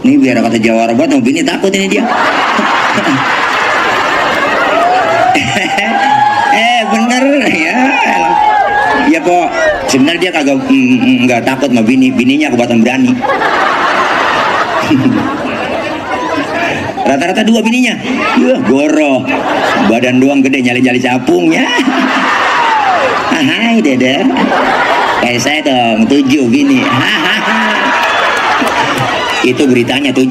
Ini biar kata Jawa buat mau bini takut ini dia. Bener ya. Ya kok sebenarnya dia kagak nggak takut sama bininya kebatan berani. Rata-rata 2 bininya. Goroh. Badan doang gede nyali-nyali capung ya. Hai dede. Kayak saya dong 7 bini. Itu beritanya 7.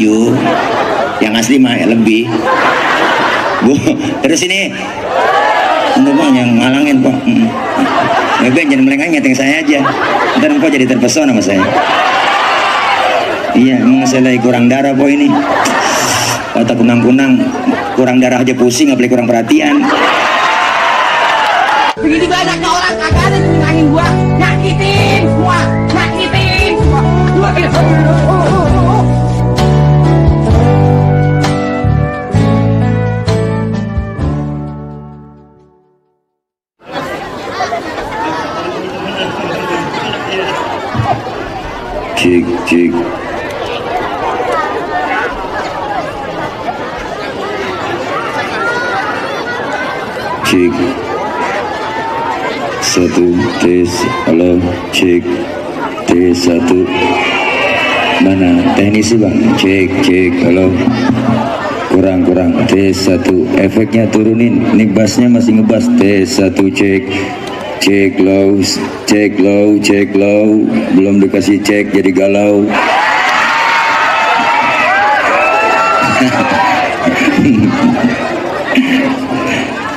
Yang asli mah lebih. Terus ini untuk bang yang ngalangin kok. Nggak jangan melengah ngeteng saya aja. Ntar kok jadi terpesona sama saya. Iya, emang saya lagi kurang darah po ini. Otak kunang-kunang, kurang darah aja pusing, apalagi kurang perhatian. Begini banyaknya orang kagak ada yang nyenangin gua, nyakitin semua. Gua kayak Cik. Cik. 1 tes, halo, cek. T1. Mana teknisi bang? Cek, halo. Kurang. T1. Efeknya turunin. Ini bassnya masih ngebas. T1 cek. Cek low. Belum dikasih cek jadi galau.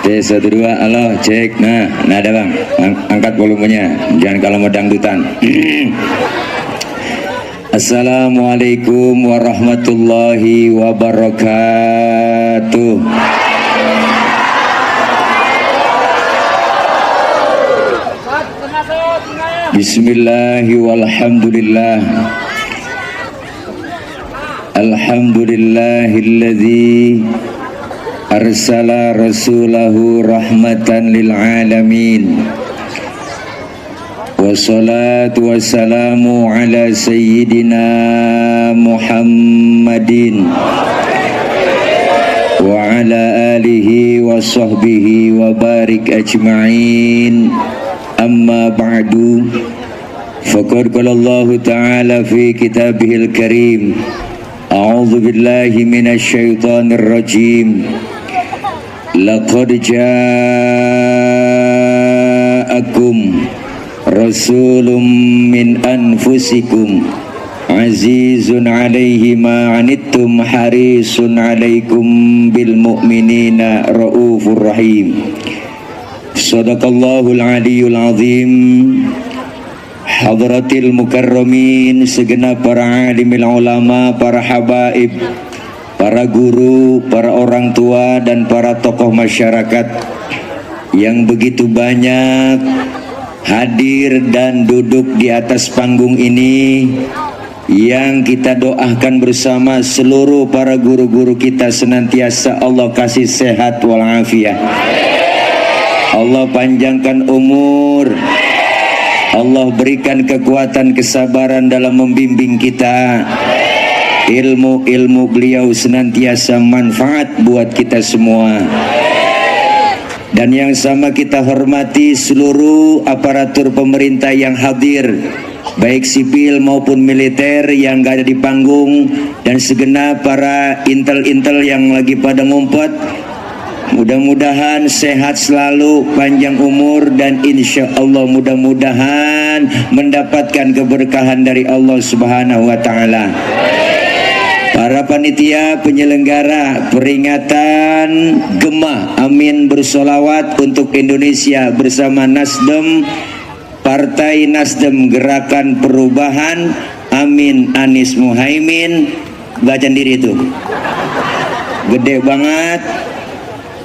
T12, halo, cek. Nah ada bang, angkat volumenya, jangan kalau mau dangdutan. Assalamualaikum warahmatullahi wabarakatuh. Bismillahi walhamdulillah. Alhamdulillahilladzi arsala rasulahu rahmatan lil alamin. Wassalatu wassalamu ala sayyidina Muhammadin wa ala alihi wa sahbihi wa barik ajma'in. Amma ba'du, faqad qala Allah ta'ala fi kitabihil karim, a'udzu billahi minasy syaithanir rajim. Laqad ja'akum rasulun min anfusikum azizun 'alaihi ma 'anittum harisun 'alaikum bil mu'minina raufur rahim. Sadaqallahul aliyul azim. Hadratil mukarramin, segenap para alimil ulama, para habaib, para guru, para orang tua dan para tokoh masyarakat yang begitu banyak hadir dan duduk di atas panggung ini, yang kita doakan bersama seluruh para guru-guru kita senantiasa Allah kasih sehat walafiat. Allah panjangkan umur, Allah berikan kekuatan kesabaran dalam membimbing kita. Ilmu beliau senantiasa manfaat buat kita semua. Dan yang sama kita hormati seluruh aparatur pemerintah yang hadir, baik sipil maupun militer yang gak ada di panggung, dan segenap para intel-intel yang lagi pada ngumpet. Mudah-mudahan sehat selalu, panjang umur, dan insya Allah mudah-mudahan mendapatkan keberkahan dari Allah Subhanahu wa Ta'ala. Para panitia penyelenggara peringatan Gemah Amin bersolawat untuk Indonesia bersama Nasdem, Partai Nasdem Gerakan Perubahan, Amin Anies Muhaimin. Baca diri itu gede banget.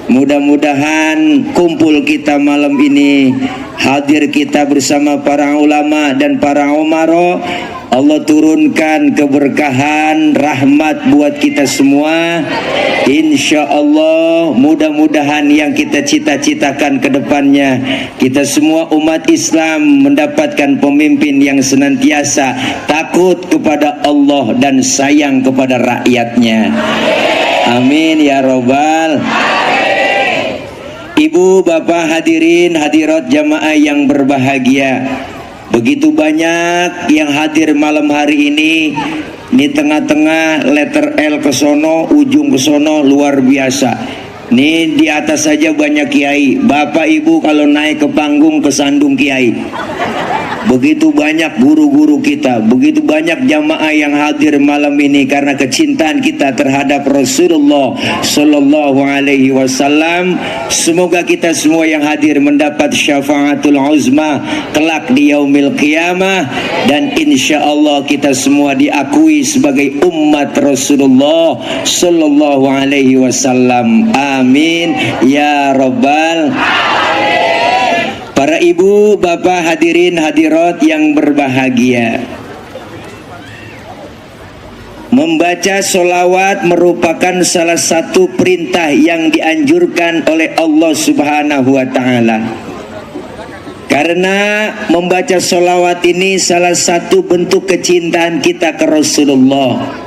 Mudah-mudahan kumpul kita malam ini, hadir kita bersama para ulama dan para umaro, Allah turunkan keberkahan, rahmat buat kita semua. Insya Allah mudah-mudahan yang kita cita-citakan ke depannya, kita semua umat Islam mendapatkan pemimpin yang senantiasa takut kepada Allah dan sayang kepada rakyatnya. Amin ya robbal. Ibu, bapak, hadirin, hadirat jamaah yang berbahagia, begitu banyak yang hadir malam hari ini. Ini tengah-tengah letter L ke sono, ujung ke sono, luar biasa. Ini di atas saja banyak kiai. Bapak ibu kalau naik ke panggung kesandung kiai. Begitu banyak guru-guru kita, begitu banyak jamaah yang hadir malam ini karena kecintaan kita terhadap Rasulullah Sallallahu Alaihi Wasallam. Semoga kita semua yang hadir mendapat syafaatul uzma kelak di yaumil qiyamah, dan insya Allah kita semua diakui sebagai umat Rasulullah Sallallahu Alaihi Wasallam. Amin ya robbal. Para ibu, bapak, hadirin, hadirat yang berbahagia, membaca solawat merupakan salah satu perintah yang dianjurkan oleh Allah Subhanahu wa Ta'ala. Karena membaca solawat ini salah satu bentuk kecintaan kita ke Rasulullah.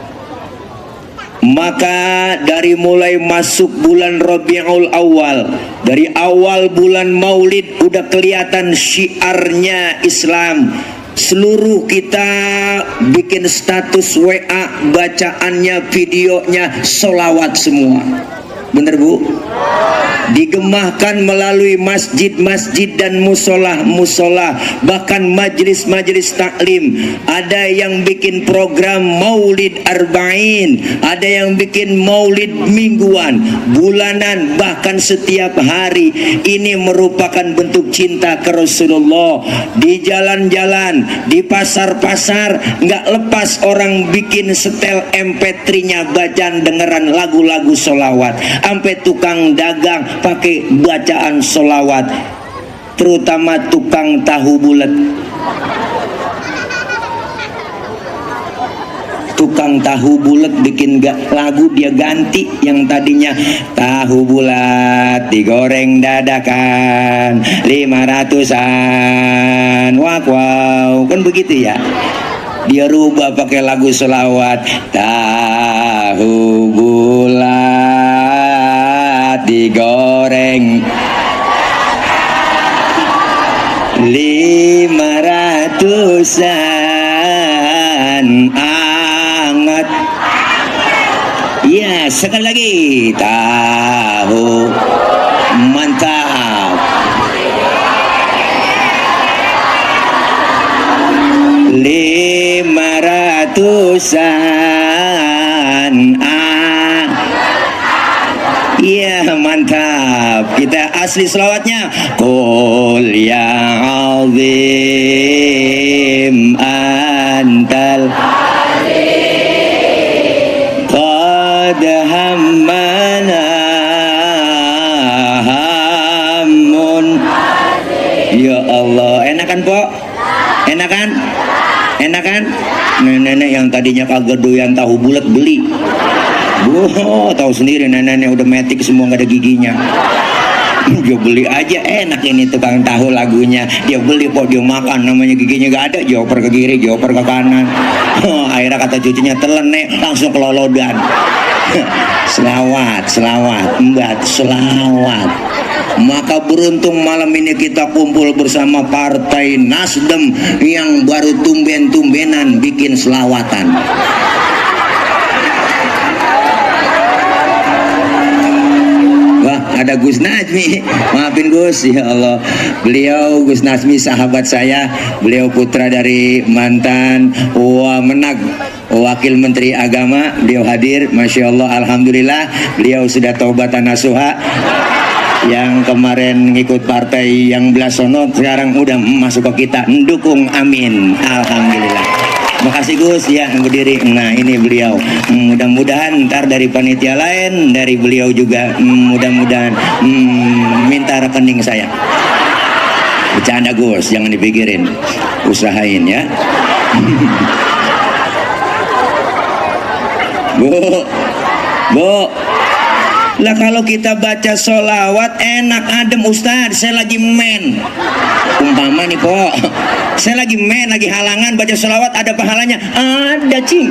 Maka dari mulai masuk bulan Rabiul Awal, dari awal bulan Maulid udah kelihatan syiarnya Islam. Seluruh kita bikin status WA, bacaannya, videonya, solawat semua. Bener bu? Digemahkan melalui masjid-masjid dan musola-musola, bahkan majelis-majelis taklim. Ada yang bikin program maulid arba'in, ada yang bikin maulid mingguan, bulanan, bahkan setiap hari. Ini merupakan bentuk cinta ke Rasulullah. Di jalan-jalan, di pasar-pasar, nggak lepas orang bikin setel MP3-nya, bacaan dengeran lagu-lagu solawat. Sampai tukang dagang pakai bacaan solawat, terutama tukang tahu bulat. Tukang tahu bulat bikin lagu, dia ganti yang tadinya tahu bulat digoreng dadakan 500-an, wow, kan begitu ya. Dia rubah pakai lagu solawat, tahu bulat digoreng 500-an anget. Ya, sekali lagi, tahu, mantap. 500-an iya, mantap. Kita asli selawatnya, qul ya azim antal qad hammana hammun. Ya Allah, enakan po? Enakan? Enakan? Nenek-nenek yang tadinya kagak doyan tahu bulat beli. Tahu sendiri nenek-nenek udah metik semua, nggak ada giginya. Dia beli aja, enak ini tukang tahu lagunya. Dia beli kok, dia makan, namanya giginya gak ada, joper ke kiri, joper ke kanan. Akhirnya kata cucunya, telan nek, langsung kelolodan. Selawat, selawat, embat, selawat. Maka beruntung malam ini kita kumpul bersama Partai Nasdem yang baru tumben-tumbenan bikin selawatan. Wah, ada Gus Nazmi, maafin Gus, ya Allah. Beliau Gus Nazmi sahabat saya, beliau putra dari mantan Wamenag, Wakil Menteri Agama. Beliau hadir, Masya Allah, Alhamdulillah. Beliau sudah taubatan nasuha. Yang kemarin ngikut partai yang belah sono, sekarang udah masuk ke kita, mendukung, amin, alhamdulillah. Makasih Gus ya yang berdiri. Nah ini beliau, mudah-mudahan ntar dari panitia lain, dari beliau juga mudah-mudahan minta rekening saya. Bercanda Gus, jangan dipikirin, usahain ya. Bu, lah kalau kita baca sholawat enak adem Ustadz, saya lagi men, umpama nih po, saya lagi men, lagi halangan baca sholawat, ada pahalanya? Ada cing,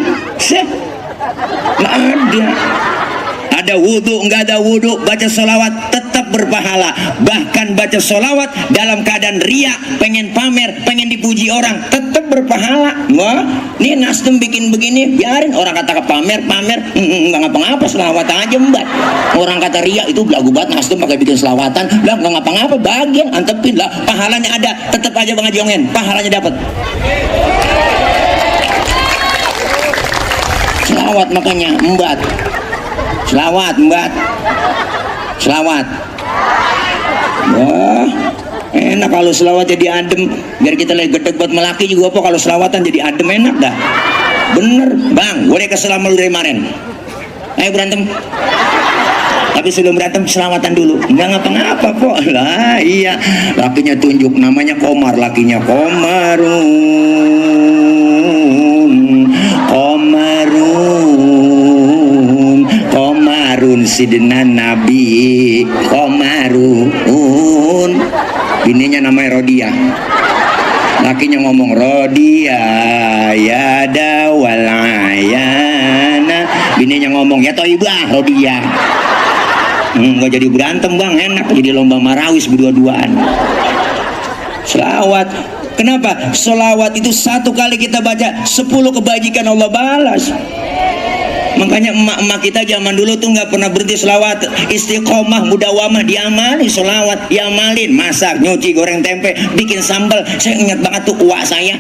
nggak ada. Ada wudhu, nggak ada wudhu, baca sholawat tetap berpahala. Bahkan baca sholawat dalam keadaan riak, pengen pamer, pengen dipuji orang, tetap berpahala. Wah, nih Nasdem bikin begini, biarin orang kata pamer, nggak ngapa-ngapa, selawat aja mbak. Orang kata riak itu belagu banget, Nasdem pakai bikin selawatan, lah nggak ngapa-ngapa, bagian antepin lah, pahalanya ada, tetap aja Bang Haji Ongen, pahalanya dapat. Selawat makanya mbak. Selawat mbak, selawat. Wah, enak kalau selawat jadi adem. Biar kita lagi gedeg buat melaki juga apa, kalau selawatan jadi adem enak dah. Bener bang, boleh kesel sama lu dari kemarin. Ayo berantem. Tapi sebelum berantem selawatan dulu. Nggak ngapa-ngapa kok. Lah iya, lakinya tunjuk, namanya Komar, lakinya Komarun sidna Nabi Komarun, bininya namanya Rodia, lakinya ngomong Rodia ya dawal ayana, bininya ngomong ya toibah Rodia. Nggak jadi berantem bang, enak jadi lomba marawis berdua-duaan. Selawat, kenapa? Selawat itu satu kali kita baca 10 kebajikan Allah balas. Makanya emak-emak kita zaman dulu tuh nggak pernah berhenti selawat, istiqomah, mudawamah, diamali selawat, diamalin, masak, nyuci, goreng tempe, bikin sambal. Saya ingat banget tuh uak saya.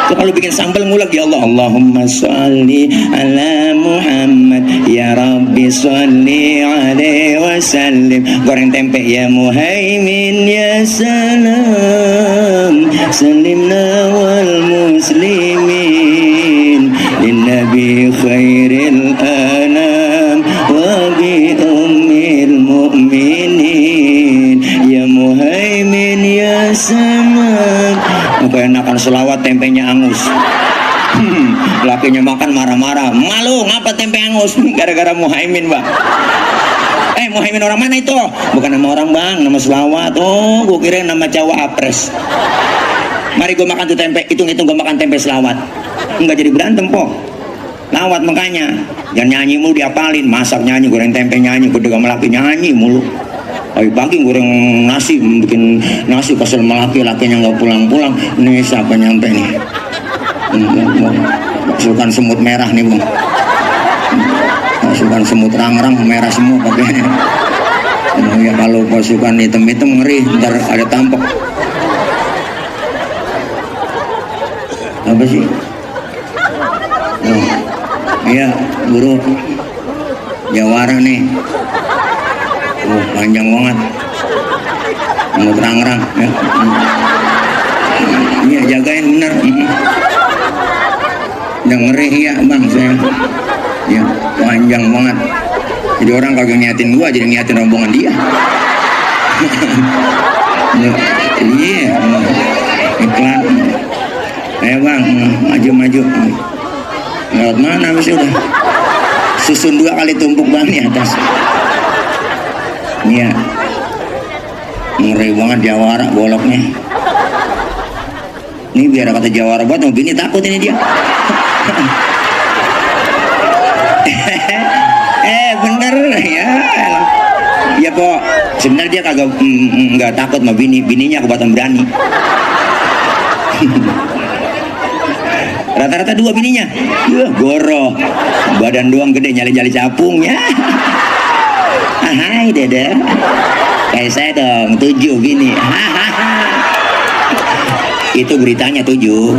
Tuh kalau bikin sambal ngulek, ya Allah, Allahumma sholli ala Muhammad, ya Rabbi sholli alaihi wasallim. Goreng tempe, ya Muhaimin ya salam, salimna wal muslimin linnabi khairil anam wa bi ummil mu'minin ya Muhaimin ya salam. Enakan selawat tempenya angus. Lakinya makan marah-marah, malu ngapa tempe angus? Gara-gara Muhaimin bang. Muhaimin orang mana itu? Bukan nama orang bang, nama selawat. Oh, gue kira nama cawapres. Mari gue makan tuh tempe, hitung-hitung gue makan tempe selawat. Enggak jadi berantem po. Lawat makanya, jangan nyanyi mulu diapalin, masak nyanyi, goreng tempe nyanyi, gede sama laki nyanyi mulu. Pagi goreng nasi, bikin nasi kesel sama lakinya nggak pulang-pulang. Nih siapa nyampe nih? Pasukan semut merah nih bang. Pasukan semut rang-rang merah semua pakainya. Ya kalau pasukan hitam-hitam ngeri, ntar ada tampok. Apa sih? Oh, iya buru jawara nih. Panjang banget, mau terang-terang ya. Iya jagain bener. Udah ngeri ya bang saya. Ya panjang banget. Jadi orang kagak niatin gua, jadi niatin rombongan dia. Iya, iklan. Ayo bang, maju. Lewat mana sih udah? Susun 2 kali tumpuk bang di atas. Iya, ngeri banget jawara boloknya. Ini biar kata jawara buat mau bini takut ini dia. Bener ya. Ya kok sebenarnya dia kagak nggak takut sama bininya kebatan berani. Rata-rata 2 bininya. Goroh, badan doang gede, nyali-nyali capungnya. Hai dede, kayak saya dong 7 bini. Itu beritanya 7,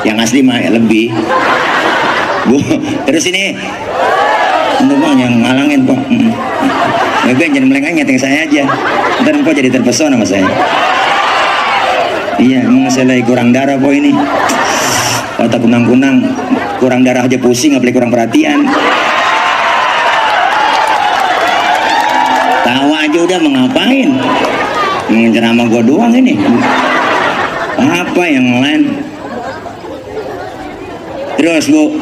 yang asli mah lebih. Bu, terus ini untuk bang yang ngalangin kok. Beben jangan melengah, nyeting saya aja. Ntar kok jadi terpesona sama saya. Iya, emang saya lagi kurang darah po ini. Kata kunang-kunang, kurang darah aja pusing, apalagi kurang perhatian. Tawa aja aja udah mengapain? Ceramah gua doang ini. Apa yang lain? Terus Bu,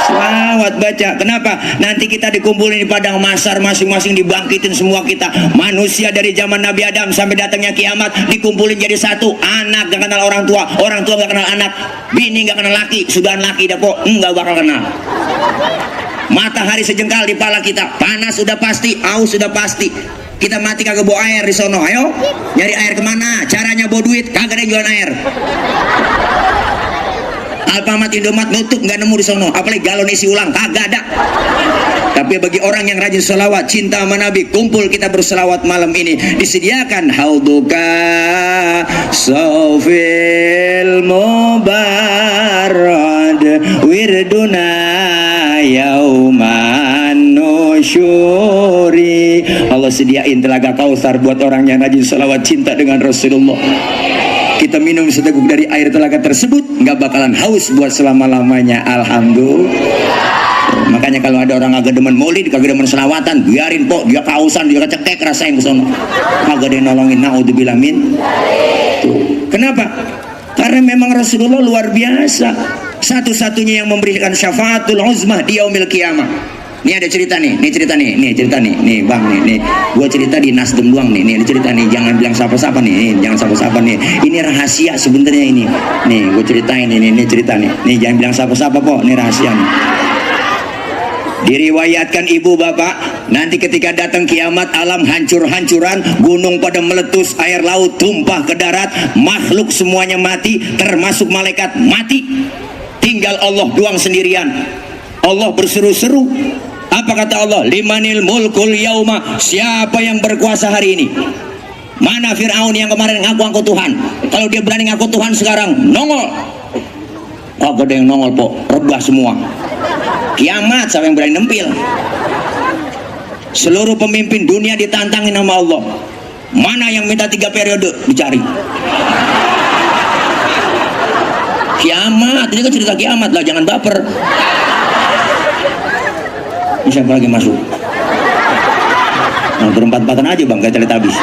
selawat baca. Kenapa? Nanti kita dikumpulin di padang mahsyar, masing-masing dibangkitin semua kita. Manusia dari zaman Nabi Adam sampai datangnya kiamat dikumpulin jadi satu. Anak gak kenal orang tua gak kenal anak, bini gak kenal laki, sudah laki dah kok enggak bakal kenal. Matahari sejengkal di pala kita, panas sudah pasti, aus sudah pasti. Kita mati kagak bawa air di sono. Ayo nyari air kemana? Caranya bawa duit, kagak ada yang jualan air. Alfamart, Indomaret nutup, nggak nemu di sono. Apalagi galon isi ulang, kagak ada. Tapi bagi orang yang rajin selawat, cinta sama Nabi, kumpul kita berselawat malam ini. Disediakan hauduka sofil mubarad wirduna yauman nusyuri. Allah sediain telaga Kautsar buat orang yang rajin selawat cinta dengan Rasulullah. Kita minum seteguk dari air telaga tersebut, nggak bakalan haus buat selama-lamanya. Alhamdulillah. Makanya kalau ada orang agak demen maulid, kagak demen selawatan, biarin po, dia kehausan, dia kecekek, rasain kesono. Kagak ada yang nolongin, naudzubillah min. Kenapa? Karena memang Rasulullah luar biasa. Satu-satunya yang memberikan syafaatul uzmah di yaumil qiyamah. Ini ada cerita nih, nih bang, nih, gue cerita di Nasdem doang nih ada cerita nih, jangan bilang siapa-siapa nih, jangan siapa-siapa nih, ini rahasia sebenarnya ini, nih gue ceritain ini cerita nih, jangan bilang siapa-siapa kok, ini rahasia nih. Diriwayatkan ibu bapak, nanti ketika datang kiamat, alam hancur-hancuran, gunung pada meletus, air laut tumpah ke darat, makhluk semuanya mati, termasuk malaikat mati, tinggal Allah doang sendirian. Allah berseru-seru. Apa kata Allah? Limanil mulkul yauma, siapa yang berkuasa hari ini? Mana Fir'aun yang kemarin ngaku-ngaku Tuhan? Kalau dia berani ngaku Tuhan sekarang, nongol. Oh, gak ada yang nongol po, rebah semua. Kiamat, siapa yang berani nempil? Seluruh pemimpin dunia ditantangin sama Allah. Mana yang minta 3 periode? Dicari. Kiamat, ini kan cerita kiamat lah, jangan baper. Siapa lagi masuk? Nah, berempat-empatan aja bang, kayak teletabis.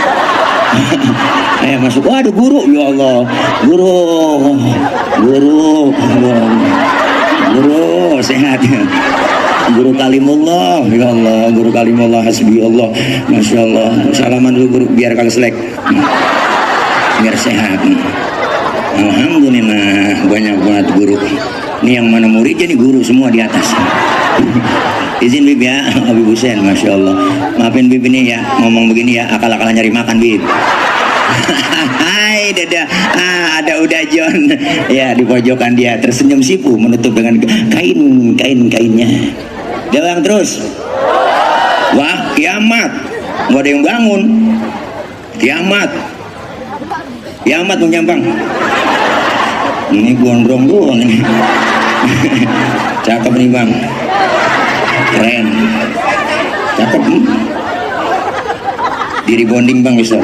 Ayo masuk. Wah, ada guru, ya Allah, guru, sehat. Guru kalimullah, ya Allah, guru kalimullah, hasbi Allah, masya Allah. Salaman dulu guru, biar kagak selek, biar sehat. Alhamdulillah, banyak banget guru. Ini yang mana muridnya nih guru semua di atas. Izin Bib ya, Habib Hussein, masya Allah. Maafin Bib ini ya, ngomong begini ya, akal-akalan nyari makan Bib. Hai Dada, ada udah John ya di pojokan dia tersenyum sipu menutup dengan kainnya. Doang terus. Wah, kiamat, nggak ada yang bangun. Kiamat menyampang. Ini gondrong doang ini. Cakep nih bang, keren, cakep nih. Diri bonding bang bisa.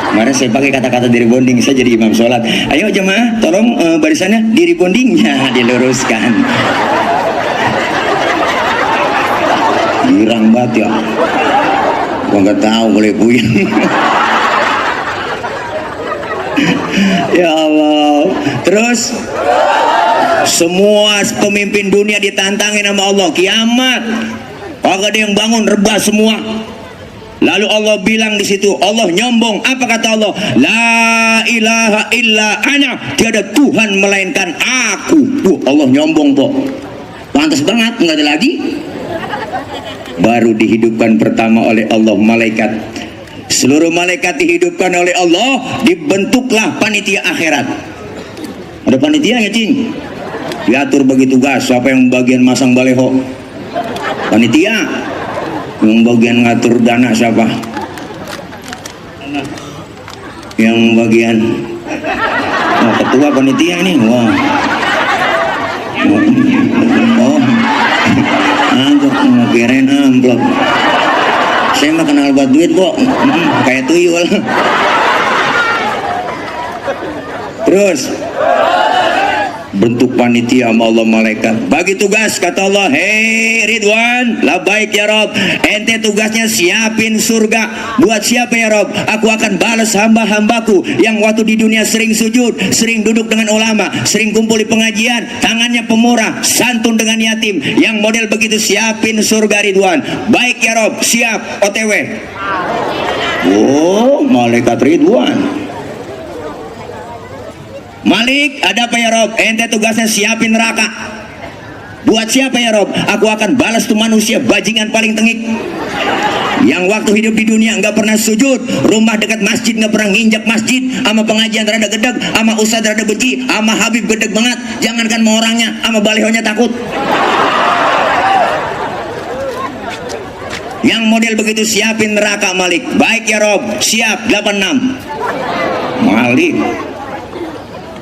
Kemarin saya pakai kata-kata diri bonding, saya jadi imam sholat. Ayo jemaah, tolong barisannya diri bondingnya diluruskan. Girang banget ya, gua nggak tahu boleh puyeng. Ya Allah. Terus semua pemimpin dunia ditantangin sama Allah, kiamat, kagak ada yang bangun, rebah semua. Lalu Allah bilang di situ, Allah nyombong. Apa kata Allah? La ilaha illa ana, tiada Tuhan melainkan aku. Allah nyombong po. Pantas banget, nggak ada lagi. Baru dihidupkan pertama oleh Allah malaikat. Seluruh malaikat dihidupkan oleh Allah, dibentuklah panitia akhirat. Ada panitia ya cing? Diatur bagi tugas, siapa yang bagian masang baleho? Panitia. Yang bagian ngatur dana siapa? Yang bagian ketua panitia nih. Wah. Oh. Anggap kirain amplop. Saya mah kenal buat duit kok, kayak tuyul. Terus bentuk panitia sama Allah malaikat. Bagi tugas kata Allah, hei Ridwan, labaik ya Rob, ente tugasnya siapin surga. Buat siapa ya Rob? Aku akan balas hamba-hambaku yang waktu di dunia sering sujud, sering duduk dengan ulama, sering kumpul di pengajian, tangannya pemurah, santun dengan yatim. Yang model begitu siapin surga Ridwan. Baik ya Rob, siap, OTW. Oh, malaikat Ridwan. Malik, ada apa ya Rob? Ente tugasnya siapin neraka. Buat siapa ya Rob? Aku akan balas tuh manusia bajingan paling tengik yang waktu hidup di dunia nggak pernah sujud, rumah dekat masjid nggak pernah nginjak masjid, sama pengajian rada gedeg, sama ustadz rada benci, sama Habib gedeg banget. Jangankan mau orangnya, sama balihonya takut. Yang model begitu siapin neraka Malik. Baik ya Rob, siap 86. Malik.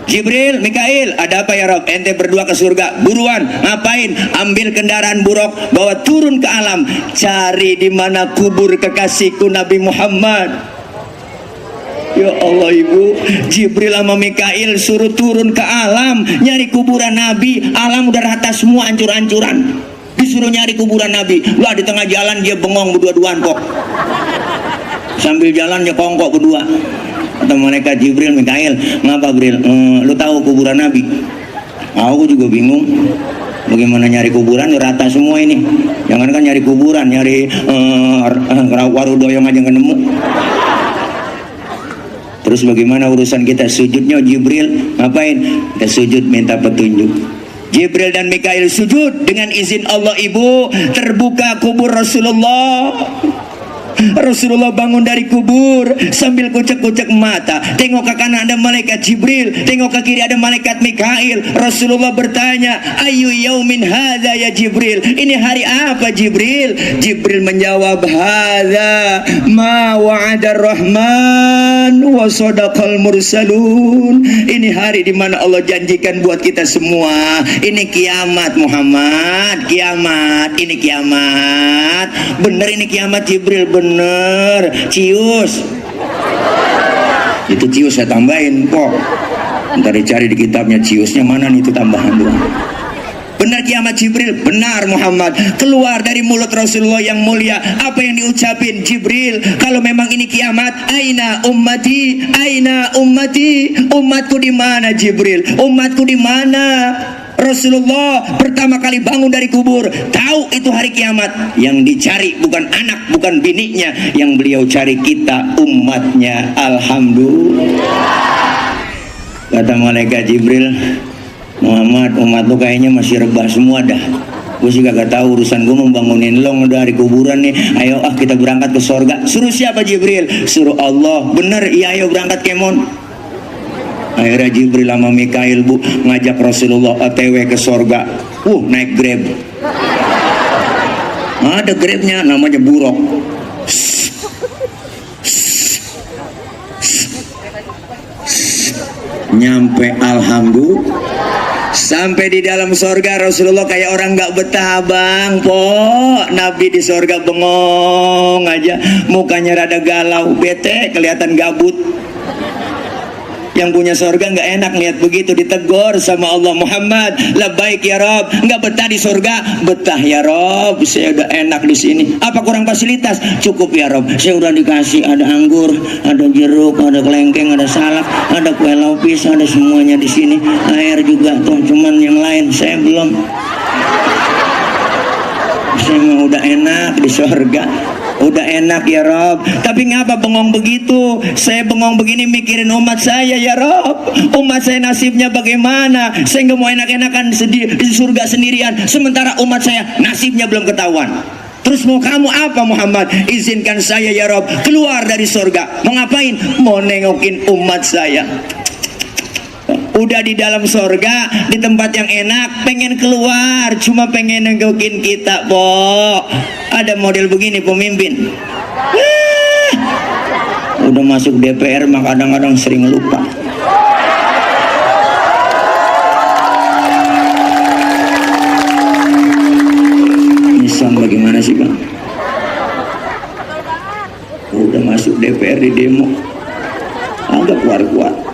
Jibril, Mikail, ada apa ya Rob? Ente berdua ke surga. Buruan, ngapain? Ambil kendaraan buruk, bawa turun ke alam, cari di mana kubur kekasihku Nabi Muhammad. Ya Allah ibu, Jibril sama Mikail suruh turun ke alam, nyari kuburan Nabi. Alam udah rata semua, hancur-hancuran. Disuruh nyari kuburan Nabi. Wah, di tengah jalan dia bengong berdua-duaan kok. Sambil jalan dia kongkok berdua. Atau malaikat Jibril, Mikail, ngapa Bril? Lu tahu kuburan Nabi? Aku juga bingung. Bagaimana nyari kuburan? Rata semua ini. Jangan kan nyari kuburan, nyari warudoyong aja nggak nemu. Terus bagaimana urusan kita sujudnya Jibril? Ngapain? Kita sujud minta petunjuk. Jibril dan Mikail sujud dengan izin Allah ibu. Terbuka kubur Rasulullah. Rasulullah bangun dari kubur sambil kucek-kucek mata. Tengok ke kanan ada malaikat Jibril, tengok ke kiri ada malaikat Mikail. Rasulullah bertanya, ayu yaumin hadza ya Jibril? Ini hari apa Jibril? Jibril menjawab, hadza ma wa'ada rahman wa sadaqal mursalun. Ini hari di mana Allah janjikan buat kita semua. Ini kiamat Muhammad, kiamat. Ini kiamat. Bener ini kiamat Jibril, bener. Cius. Itu cius saya tambahin kok. Ntar dicari di kitabnya ciusnya mana nih, itu tambahan doang. Benar kiamat Jibril, benar Muhammad. Keluar dari mulut Rasulullah yang mulia, apa yang diucapin Jibril? Kalau memang ini kiamat, aina ummati, aina ummati, umatku di mana Jibril? Umatku di mana? Rasulullah pertama kali bangun dari kubur, tahu itu hari kiamat. Yang dicari bukan anak, bukan biniknya, yang beliau cari kita, umatnya. Alhamdulillah. Kata malaikat Jibril, Muhammad, umat lu kayaknya masih rebah semua dah. Gue sih kagak tahu urusan gue membangunin lo dari kuburan nih. Ayo kita berangkat ke sorga. Suruh siapa Jibril? Suruh Allah. Bener, iya ayo berangkat kemon. Akhirnya Jibril sama Mikail bu ngajak Rasulullah OTW ke sorga. Naik Grab. Ada Grabnya namanya Buruk. Nyampe alhamdulillah. Sampai di dalam sorga Rasulullah kayak orang nggak betah bang po. Nabi di sorga bengong aja, mukanya rada galau, bete, kelihatan gabut. Yang punya sorga nggak enak lihat begitu, ditegur sama Allah, Muhammad, labbaik ya Rob, nggak betah di sorga? Betah ya Rob, saya udah enak di sini. Apa kurang fasilitas? Cukup ya Rob, saya udah dikasih, ada anggur, ada jeruk, ada kelengkeng, ada salak, ada kue lapis, ada semuanya di sini. Air juga tuh, cuman yang lain saya belum. Saya mah udah enak di sorga. Udah enak ya Rob, tapi ngapa bengong begitu? Saya bengong begini mikirin umat saya ya Rob. Umat saya nasibnya bagaimana? Saya nggak mau enak-enakan di surga sendirian, sementara umat saya nasibnya belum ketahuan. Terus mau kamu apa Muhammad? Izinkan saya ya Rob keluar dari surga. Mau ngapain? Mau nengokin umat saya. Udah di dalam sorga, di tempat yang enak, pengen keluar, cuma pengen nengokin kita, po. Ada model begini pemimpin. Udah masuk DPR mah kadang-kadang sering lupa. Nisan bagaimana sih bang? Udah masuk DPR di demo, agak kuat-kuat.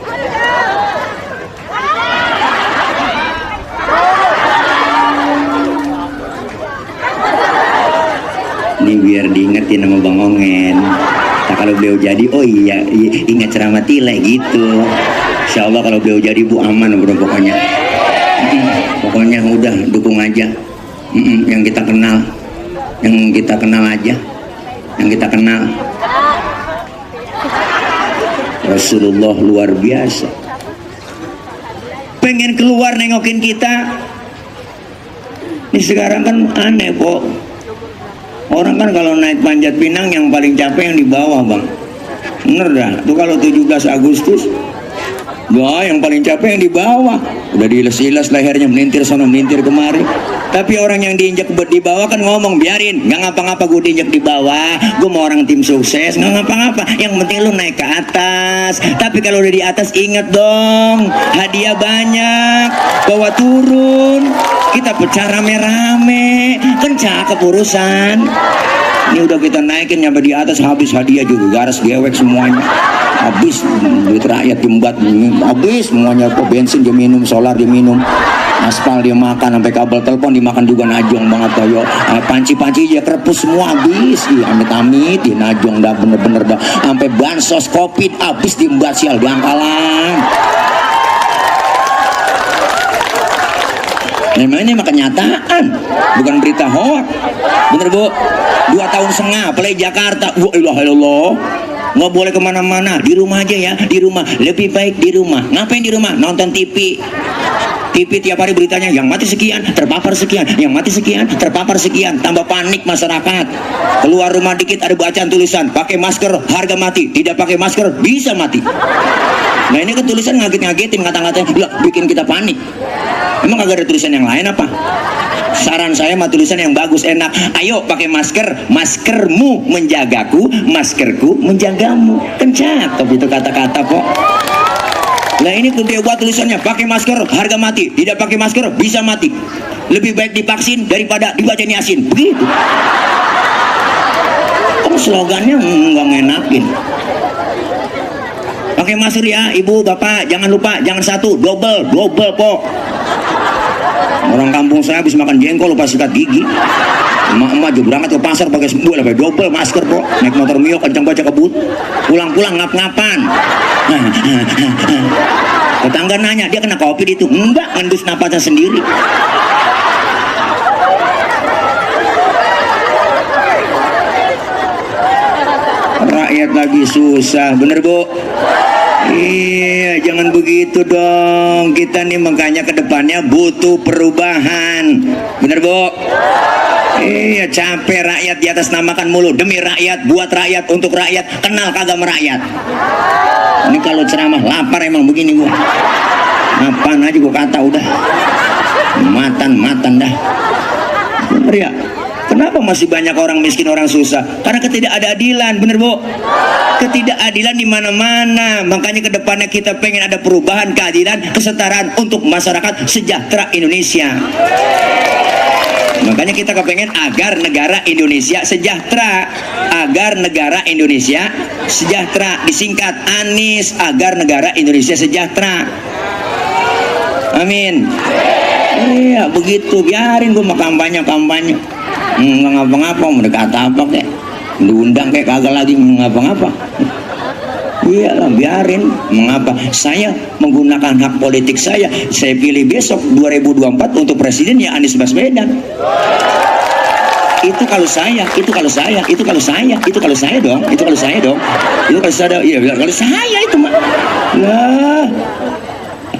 jangan diingetin sama Bang Ongen. Nah, kalau beliau jadi, oh iya, ingat ceramah Tile gitu. Insya Allah kalau beliau jadi Bu aman bro pokoknya. Pokoknya udah dukung aja. Yang kita kenal, aja, yang kita kenal. Rasulullah luar biasa. Pengen keluar nengokin kita. Ini sekarang kan aneh kok. Orang kan kalau naik Panjat Pinang yang paling capek yang di bawah bang. Bener dah. Tuh kalau 17 Agustus, wah yang paling capek yang di bawah. Udah diiles-iles lehernya, melintir sana melintir kemari. Tapi orang yang diinjak di bawah kan ngomong, biarin, nggak ngapa-ngapa gue diinjak di bawah, gue mau orang tim sukses, nggak ngapa-ngapa, yang penting lu naik ke atas. Tapi kalau udah di atas inget dong, hadiah banyak, bawa turun, kita pecah rame-rame, kan cakep urusan. Ini udah kita naikin nyampe di atas, habis hadiah juga, garas gewek semuanya, habis duit rakyat diembat, habis semuanya, kok bensin dia minum, solar dia minum, aspal dia makan, sampai kabel telepon dimakan juga, najong banget toyo, panci-panci dia kerepus semua habis, amit-amit dia najong dah, bener-bener dah, sampai bansos covid habis diembat sial di Angkalan. Ini mah kenyataan, bukan berita hoak. Bener bu, 2,5 tahun apalagi Jakarta, wah ilah ilallah, nggak boleh kemana-mana, di rumah aja ya, di rumah, lebih baik di rumah. Ngapain di rumah? Nonton TV. TV tiap hari beritanya yang mati sekian, terpapar sekian, yang mati sekian, terpapar sekian, tambah panik masyarakat. Keluar rumah dikit ada bacaan tulisan, pakai masker harga mati, tidak pakai masker bisa mati. Nah ini kan tulisan ngaget-ngagetin, ngata-ngatain, bikin kita panik. Emang kagak ada tulisan yang lain apa? Saran saya mah tulisan yang bagus, enak. Ayo pakai masker, maskermu menjagaku, maskerku menjagamu. Kan cakep itu kata-kata kok. Nah ini tuh dia buat tulisannya, pakai masker harga mati, tidak pakai masker bisa mati. Lebih baik divaksin daripada dibacain Yasin. Begitu. Kan slogannya nggak ngenakin. Pakai masker ya ibu bapak, jangan lupa, jangan satu, double kok. Orang kampung saya habis makan jengkol lupa sikat gigi. Emak-emak juga berangkat ke pasar pakai double masker kok. Naik motor Mio kencang baca kebut. Pulang-pulang ngap-ngapan. Tetangga nanya, dia kena COVID itu? Enggak, ngendus napasnya sendiri. Rakyat lagi susah, bener bu? Iya, jangan begitu dong. Kita nih makanya kedepannya butuh perubahan, bener bu? Iya, capek rakyat di atas namakan mulu, demi rakyat, buat rakyat, untuk rakyat, kenal kagak merakyat. Ini kalau ceramah lapar emang begini gua. Apaan aja gua kata udah. Matan dah. Bener ya? Kenapa masih banyak orang miskin, orang susah? Karena ketidakadilan, bener bu? Ketidakadilan di mana-mana. Makanya kedepannya kita pengen ada perubahan, keadilan, kesetaraan untuk masyarakat sejahtera Indonesia. Makanya kita kepengen agar negara Indonesia sejahtera, agar negara Indonesia sejahtera, disingkat ANIS, agar negara Indonesia sejahtera. Amin. Iya begitu, biarin gue mau kampanye. Nggak ngapa-ngapa, mau dekat apa kek, diundang kek kagak lagi ngapa-ngapa. Iyalah biarin, mengapa? Saya menggunakan hak politik saya pilih besok 2024 untuk presiden ya Anies Baswedan. Itu kalau saya dong, itu kalau saya dong, iya kalau saya itu mah. Lah.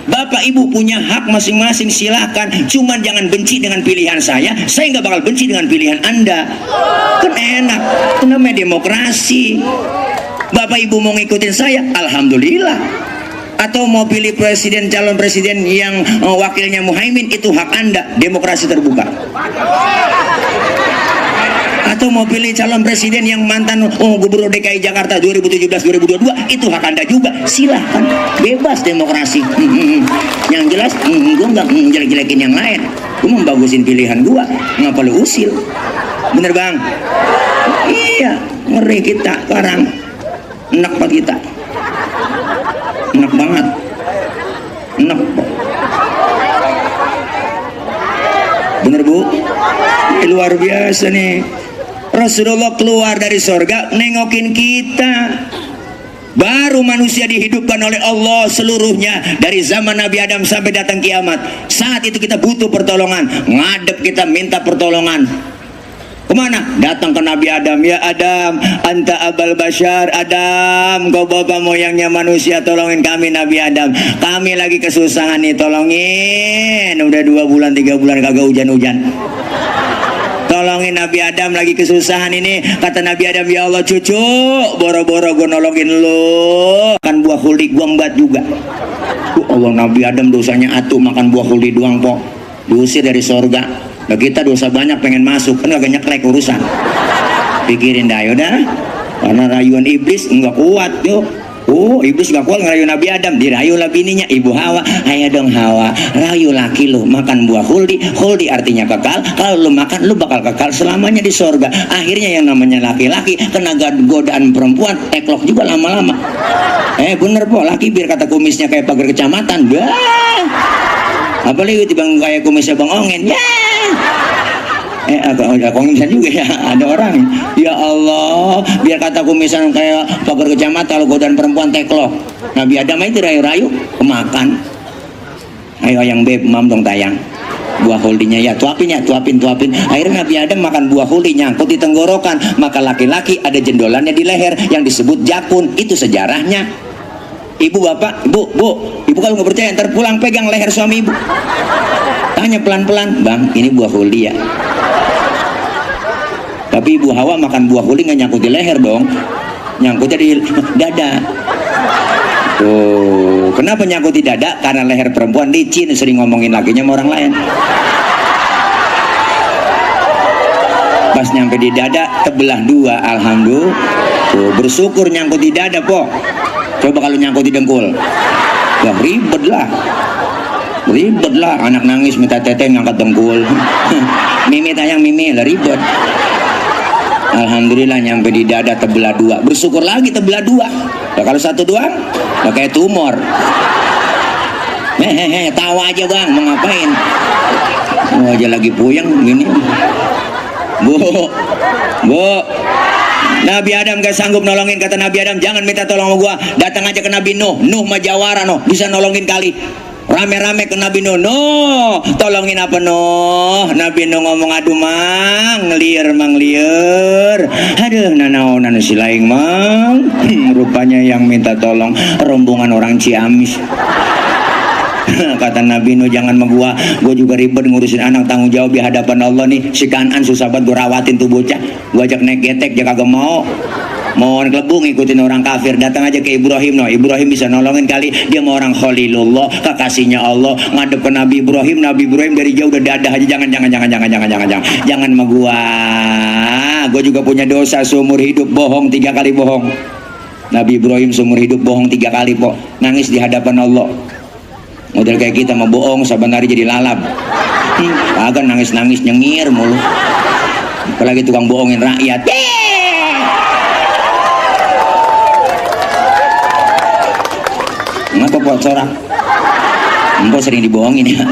Bapak ibu punya hak masing-masing, silakan. Cuman jangan benci dengan pilihan saya nggak bakal benci dengan pilihan anda. Kan enak, itu namanya demokrasi. Bapak ibu mau ngikutin saya, alhamdulillah. Atau mau pilih presiden, calon presiden yang wakilnya Muhaimin, itu hak anda, demokrasi terbuka. Atau mau pilih calon presiden yang mantan gubernur DKI Jakarta 2017-2022, itu hak anda juga, silahkan, bebas demokrasi. Yang jelas gue nggak jelek-jelekin yang lain, gue membagusin pilihan gue, ngapa lu usil, bener bang? Iya, ngeri kita sekarang, enak pak kita, enak banget, enak, bener bu? Luar biasa nih. Rasulullah keluar dari sorga nengokin kita. Baru manusia dihidupkan oleh Allah seluruhnya dari zaman Nabi Adam sampai datang kiamat. Saat itu kita butuh pertolongan, ngadep kita minta pertolongan. Kemana? Datang ke Nabi Adam. Ya Adam, anta abal bashar. Adam, kau bapak moyangnya manusia, tolongin kami Nabi Adam. Kami lagi kesusahan nih, tolongin. Udah 2 bulan 3 bulan kagak hujan-hujan. Tolongin Nabi Adam lagi kesusahan ini. Kata Nabi Adam, ya Allah cucu, boro-boro gue nolongin lu. Makan buah khuldi gua embat juga. Allah, Nabi Adam dosanya atuh makan buah khuldi doang po. Diusir dari sorga. Nah kita dosa banyak pengen masuk, kan gak nyeklek urusan. Pikirin dah yaudah. Karena rayuan iblis nggak kuat yuk. Iblis gak kuat ngerayu Nabi Adam, dirayu lah bininya Ibu Hawa. Ayo dong Hawa, rayu laki lu makan buah khuldi. Khuldi artinya kekal. Kalau lu makan lu bakal kekal selamanya di sorga. Akhirnya yang namanya laki-laki kena godaan perempuan, teklok juga lama-lama. Bener po, laki biar kata kumisnya kayak pagar kecamatan. Bah, apalagi bang kayak kumisnya Bang Ongen. Ya. Kumisan juga ya, ada orang. Ya Allah, biar kata kumisan kayak pagar kecamatan, kalau godaan perempuan teklok. Nabi Adam itu rayu-rayu kemakan. Ayo yang beb, mam dong tayang. Buah khuldinya ya, tuapin ya, tuapin. Akhirnya Nabi Adam makan buah khuldi, nyangkut di tenggorokan. Maka laki-laki ada jendolannya di leher yang disebut jakun. Itu sejarahnya. Ibu bapak, ibu kalau nggak percaya ntar pulang pegang leher suami ibu. Tanya pelan-pelan, bang ini buah khuldi ya. Tapi Ibu Hawa makan buah khuldi nggak nyangkut di leher dong, nyangkutnya di dada. Tuh, kenapa nyangkut di dada? Karena leher perempuan licin, sering ngomongin lakinya sama orang lain. Pas nyampe di dada, tebelah 2, alhamdulillah. Tuh, bersyukur nyangkut di dada po. Coba kalau nyangkut di dengkul, wah ribet lah. Anak nangis minta teteh ngangkat dengkul. Mimi tayang Mimi lah ribet. Alhamdulillah nyampe di dada tebelah 2, bersyukur lagi tebelah 2. Nah, kalau 1 doang udah kayak tumor. Tawa aja bang, mau ngapain? Aja lagi puyeng gini. Bu, Nabi Adam gak sanggup nolongin. Kata Nabi Adam, jangan minta tolong sama gua, datang aja ke Nabi Nuh mah jawara bisa nolongin kali. Rame-rame ke Nabi Nuh, tolongin apa Nuh? Nabi Nuh ngomong, aduh mang liar, aduh nana si laing mang. Rupanya yang minta tolong rombongan orang Ciamis. Kata Nabi Nuh, jangan sama gua juga ribet ngurusin anak, tanggung jawab di hadapan Allah nih. Si Kanan susah banget gua rawatin tuh bocah, gua ajak naik getek dia kagak mau ngelebung ngikutin orang kafir. Datang aja ke Ibrahim, Ibrahim bisa nolongin kali, dia mau orang Khalilullah, kekasihnya Allah, ngadep ke Nabi Ibrahim dari jauh udah dadah aja. Jangan sama gua juga punya dosa seumur hidup, bohong 3 kali bohong. Nabi Ibrahim seumur hidup bohong 3 kali po, nangis di hadapan Allah. Model kayak kita mau bohong saban hari jadi lalap. Kagak nangis nyengir mulu. Apalagi tukang bohongin rakyat. Ngapa po sorak? Empo sering dibohongin ya.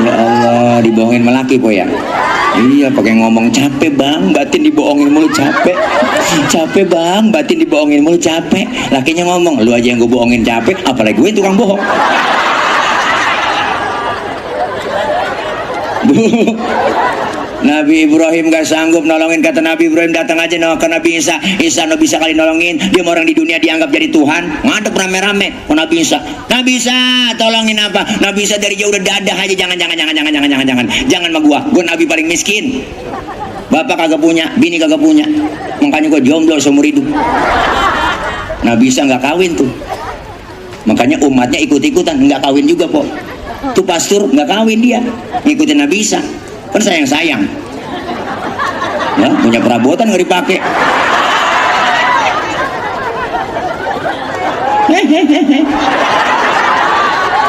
Ya Allah, dibohongin melaki po ya. Iya, pakai ngomong capek bang, batin dibohongin mulu capek. Capek bang, batin dibohongin mulu capek. Lakinya ngomong, lu aja yang gue bohongin capek, apalagi gue tukang bohong. Nabi Ibrahim gak sanggup nolongin. Kata Nabi Ibrahim, datang aja ke Nabi Isa. Isa bisa kali nolongin, dia orang di dunia dianggap jadi Tuhan, ngadep rame-rame ke Nabi Isa. Nabi Isa tolongin apa? Nabi Isa dari jauh udah dadah aja. Jangan sama gua Nabi paling miskin, bapak kagak punya, bini kagak punya, makanya gua jomblo seumur hidup. Nabi Isa nggak kawin tuh, makanya umatnya ikut-ikutan nggak kawin juga po. Tuh pastur nggak kawin, dia ngikutin Nabi Isa, kan sayang ya, punya perabotan nggak dipakai.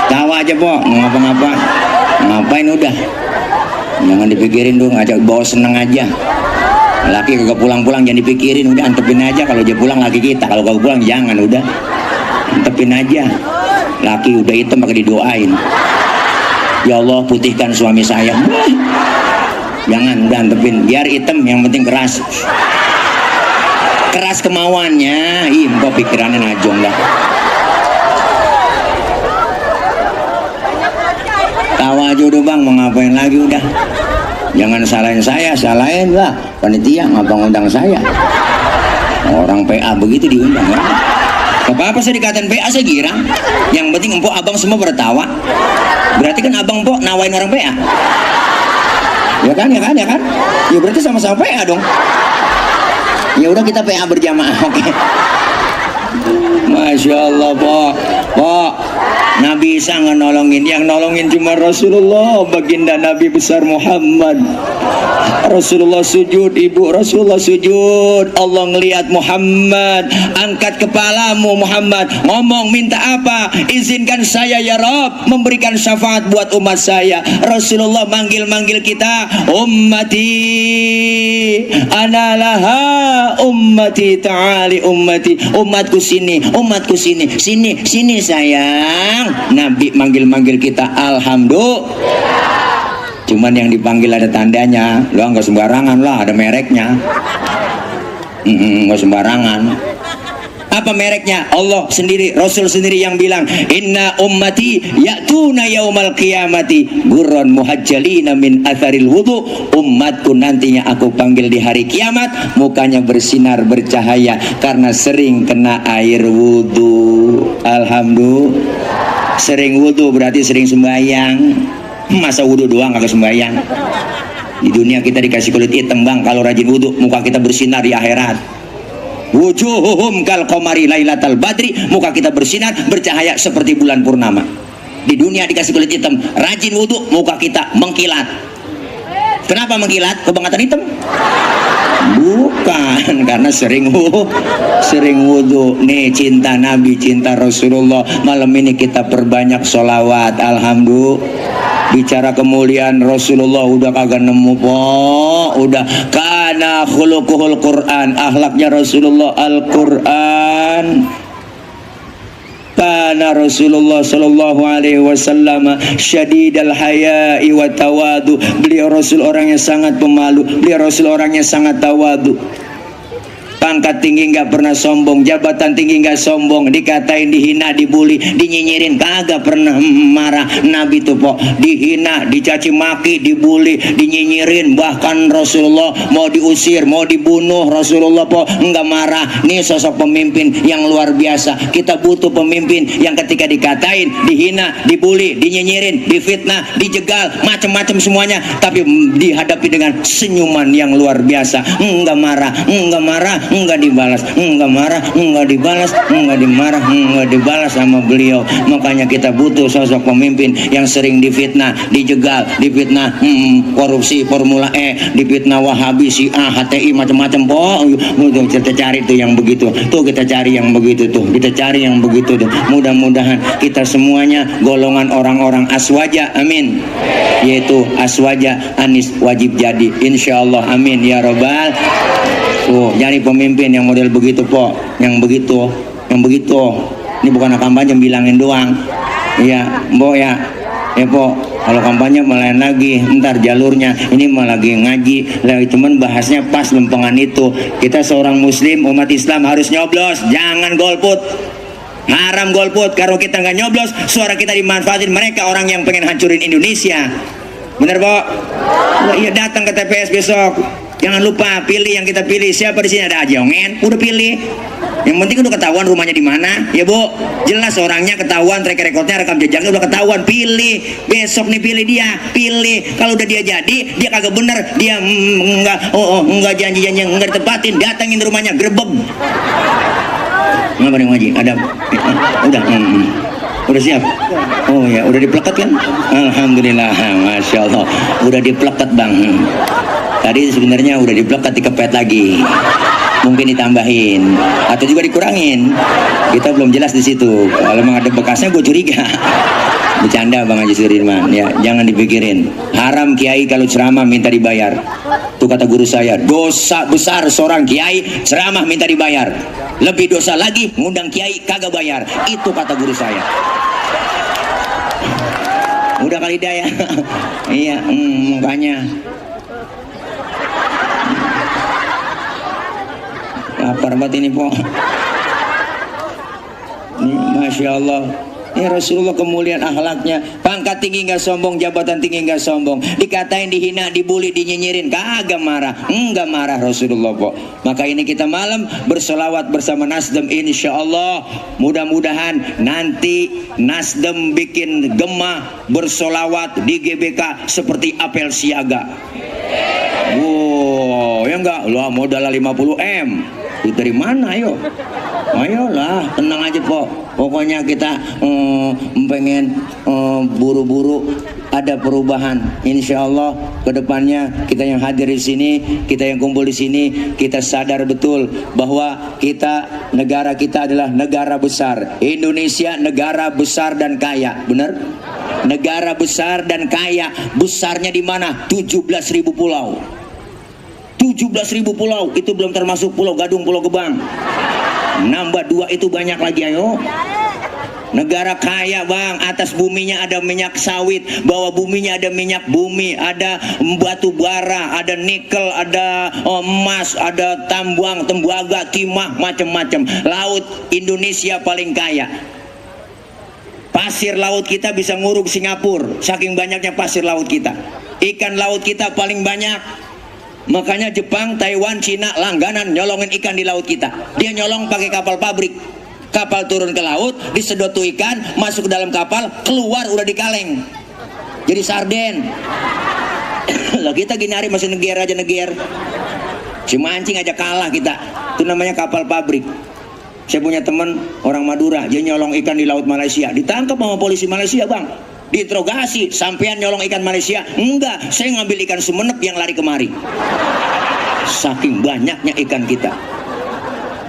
Tawa aja po, mau ngapa-ngapa ngapain udah, jangan dipikirin dong, ajak bawa seneng aja. Laki kagak pulang-pulang jangan dipikirin, udah antepin aja. Kalau dia pulang laki kita, kalau kagak pulang jangan, udah antepin aja. Laki udah hitam pakai didoain, ya Allah putihkan suami saya. Jangan udah antepin, biar hitam yang penting keras. Keras kemauannya. Ih, kok pikirannya najong dah. Tawa aja udah bang, mau ngapain lagi udah. Jangan salahin saya, salahin lah panitia ngapa ngundang saya. Orang PA begitu diundang ya. Apa-apa saya dikatain PA saya girang. Yang penting empok abang semua bertawa. Berarti kan abang empok nawain orang PA. Ya kan, ya kan, ya kan? Ya berarti sama-sama PA dong. Ya udah kita PA berjamaah, oke. Masya Allah, Pok. Nabi Isa nggak nolongin, yang nolongin cuma Rasulullah, baginda Nabi besar Muhammad. Rasulullah sujud, ibu Rasulullah sujud. Allah ngelihat Muhammad, angkat kepalamu Muhammad, ngomong minta apa? Izinkan saya ya Rob memberikan syafaat buat umat saya. Rasulullah manggil-manggil kita, ummati analaha, ummati ta'ali ummati, umatku sini, umatku sini, sini sayang. Nabi manggil-manggil kita, alhamdulillah. Cuman yang dipanggil ada tandanya, lo nggak sembarangan lah, ada mereknya. Nggak sembarangan. Apa mereknya? Allah sendiri, Rasul sendiri yang bilang, inna ummati ya'tuna yaumal qiyamati gurran muhajjalina min atharil wudu. Umatku nantinya aku panggil di hari kiamat, mukanya bersinar bercahaya karena sering kena air wudu. Alhamdulillah. Sering wudu berarti sering sembahyang. Masa wudu doang kagak sembahyang? Di dunia kita dikasih kulit hitam bang, kalau rajin wudu muka kita bersinar di akhirat. Wujuhuhum kal qamari lailatal badri, muka kita bersinar bercahaya seperti bulan purnama. Di dunia dikasih kulit hitam, rajin wudu muka kita mengkilat. Kenapa mengkilat? Kebangatan hitam? Bukan, karena sering wudu. Nih cinta Nabi, cinta Rasulullah. Malam ini kita perbanyak sholawat. Alhamdulillah. Bicara kemuliaan Rasulullah udah kagak nemu po, udah kana khuluquhul Quran, akhlaknya Rasulullah Al-Quran. Kana Rasulullah sallallahu alaihi wasallam syadidal haya'i wa tawadu. Beliau Rasul orang yang sangat pemalu, beliau Rasul orang yang sangat tawadu. Pangkat tinggi nggak pernah sombong, jabatan tinggi nggak sombong, dikatain, dihina, dibully, dinyinyirin kagak pernah marah. Nabi tuh po dihina, dicaci maki, dibully, dinyinyirin, bahkan Rasulullah mau diusir, mau dibunuh, Rasulullah po nggak marah. Nih sosok pemimpin yang luar biasa. Kita butuh pemimpin yang ketika dikatain, dihina, dibully, dinyinyirin, difitnah, dijegal, macam-macam semuanya, tapi dihadapi dengan senyuman yang luar biasa. Nggak marah, nggak dibalas, nggak marah, nggak dibalas, nggak dimarah, nggak dibalas sama beliau. Makanya kita butuh sosok pemimpin yang sering difitnah, dijegal, difitnah korupsi, Formula E, difitnah Wahabi, Syiah, HTI, macam-macam. Kita cari tuh yang begitu, tuh kita cari yang begitu tuh, kita cari yang begitu tuh. Mudah-mudahan kita semuanya golongan orang-orang aswaja, amin. Yaitu aswaja Anis wajib jadi, insya Allah, amin ya robbal. Tuh, jadi pemimpin yang model begitu po, yang begitu. Ini bukan kampanye bilangin doang. Iya, Mbok ya. Ya po, kalau kampanye melain lagi, ntar jalurnya ini malah lagi ngaji, lagi cuman bahasnya pas lempengan itu. Kita seorang muslim, umat Islam harus nyoblos, jangan golput. Haram golput, kalau kita nggak nyoblos, suara kita dimanfaatin mereka orang yang pengen hancurin Indonesia. Bener po? Iya, datang ke TPS besok. Jangan lupa pilih yang kita pilih. Siapa di sini ada Ajongen? Udah pilih. Yang penting udah ketahuan rumahnya di mana, ya Bu. Jelas orangnya ketahuan, track recordnya, rekam jejaknya udah ketahuan. Pilih. Besok nih pilih dia, pilih. Kalau udah dia jadi, dia kagak bener, dia enggak janji-janji enggak ditepatin, datangin rumahnya, grebek. Ngapain ngaji? Ada. Udah siap? Oh ya, udah diplekat kan? Alhamdulillah, masya Allah, udah diplekat bang. Tadi sebenarnya udah diplekat, dikepet lagi, mungkin ditambahin atau juga dikurangin. Kita belum jelas di situ. Kalau memang ada bekasnya, gue curiga. Bercanda Bang Haji Sudirman, ya jangan dipikirin. Haram kiai kalau ceramah minta dibayar. Itu kata guru saya, dosa besar seorang kiai ceramah minta dibayar. Lebih dosa lagi ngundang kiai kagak bayar. Itu kata guru saya. Udah kali dah ya. Iya, makanya Lapar banget ini po. Ini, Masya Allah. Ya Rasulullah kemuliaan akhlaknya, pangkat tinggi nggak sombong, jabatan tinggi nggak sombong, dikatain, dihina, dibully, dinyinyirin kagak marah, enggak marah Rasulullah kok. Maka ini kita malam bersolawat bersama Nasdem, insya Allah mudah-mudahan nanti Nasdem bikin gemah bersolawat di GBK seperti apel siaga. Wow, ya enggak, lah modal 50 M. Itu dari mana ayo? Ayolah, tenang aja po. Pokoknya kita pengen buru-buru ada perubahan. Insya Allah kedepannya kita yang hadir di sini, kita yang kumpul di sini, kita sadar betul bahwa negara kita adalah negara besar. Indonesia negara besar dan kaya, benar? Negara besar dan kaya. Besarnya di mana? 17.000 pulau. 17.000 pulau, itu belum termasuk Pulau Gadung, Pulau Gebang. Nambah 2 itu banyak lagi, ayo. Negara kaya bang, atas buminya ada minyak sawit, bawah buminya ada minyak bumi, ada batu bara, ada nikel, ada emas, ada tambang, tembaga, timah, macam-macam. Laut Indonesia paling kaya. Pasir laut kita bisa nguruk Singapura, saking banyaknya pasir laut kita. Ikan laut kita paling banyak. Makanya Jepang, Taiwan, Cina langganan nyolongin ikan di laut kita. Dia nyolong pakai kapal pabrik. Kapal turun ke laut, disedot tuh ikan, masuk ke dalam kapal, keluar udah dikaleng. Jadi sarden. Lah kita gini hari masih neger aja neger. Si mancing aja kalah kita. Itu namanya kapal pabrik. Saya punya teman orang Madura, dia nyolong ikan di laut Malaysia, ditangkap sama polisi Malaysia bang. Diinterogasi, sampean nyolong ikan Malaysia? Enggak, saya ngambil ikan Sumenep yang lari kemari. Saking banyaknya ikan kita.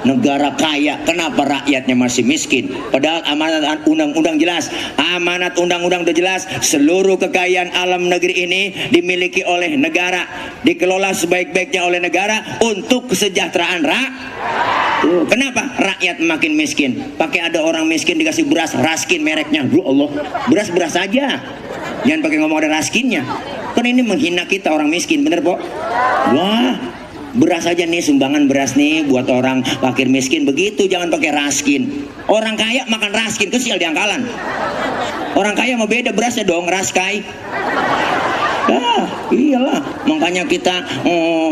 Negara kaya, kenapa rakyatnya masih miskin? Padahal amanat undang-undang jelas, amanat undang-undang udah jelas, seluruh kekayaan alam negeri ini dimiliki oleh negara, dikelola sebaik-baiknya oleh negara untuk kesejahteraan Kenapa rakyat makin miskin? Pakai ada orang miskin dikasih beras raskin mereknya, ya Allah, beras aja, jangan pakai ngomong ada raskinnya. Kan ini menghina kita orang miskin, bener po? Wah, beras aja nih, sumbangan beras nih buat orang fakir miskin, begitu, jangan pakai raskin. Orang kaya makan raskin, kesial di angkalan. Orang kaya mau beda berasnya dong, raskai. Iyalah, makanya kita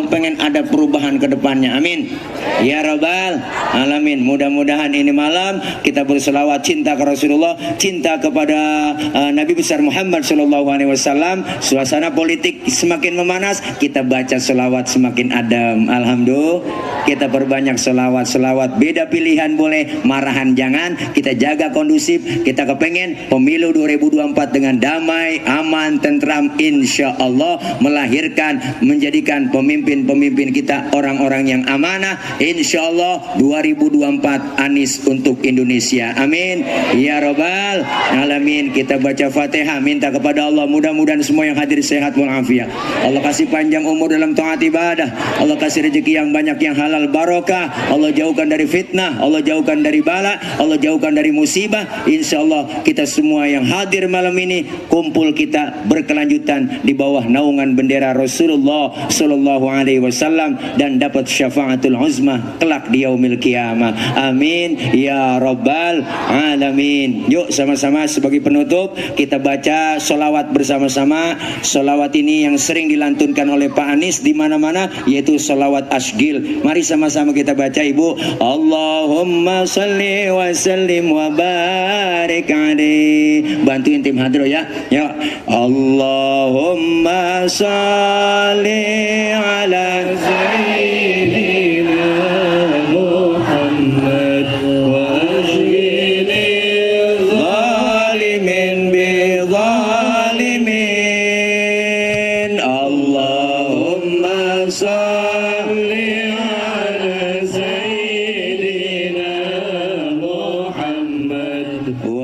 pengen ada perubahan ke depannya, amin ya rabbal alamin. Mudah-mudahan ini malam kita berselawat cinta ke Rasulullah, cinta kepada Nabi besar Muhammad SAW. Suasana politik semakin memanas, kita baca selawat semakin adem. Alhamdulillah, kita perbanyak selawat. Beda pilihan boleh, marahan jangan. Kita jaga kondusif. Kita kepengen pemilu 2024 dengan damai, aman, tentram, insya Allah melahirkan, menjadikan pemimpin-pemimpin kita orang-orang yang amanah. Insya Allah 2024 Anies untuk Indonesia, amin ya rabbal alamin. Kita baca Fatihah, minta kepada Allah mudah-mudahan semua yang hadir sehat walafiat. Allah kasih panjang umur dalam taat ibadah, Allah kasih rezeki yang banyak yang halal barokah, Allah jauhkan dari fitnah, Allah jauhkan dari bala, Allah jauhkan dari musibah. Insya Allah kita semua yang hadir malam ini, kumpul kita berkelanjutan di bawah naungan bendera Rasulullah Sallallahu Alaihi Wasallam dan dapat syafaatul uzma kelak di yaumil qiyamah, amin ya rabbal alamin. Yuk sama-sama sebagai penutup kita baca sholawat bersama-sama. Sholawat ini yang sering dilantunkan oleh Pak Anies di mana-mana, yaitu sholawat asgil. Mari sama-sama kita baca, ibu. Allahumma salli wa sallim wa barik alaihi. Bantuin tim hadro ya. Ya Allahumma salli ala sayyidina Muhammad wa ashghil zalimin bi zalimin. Allahumma salli ala sayyidina Muhammad wa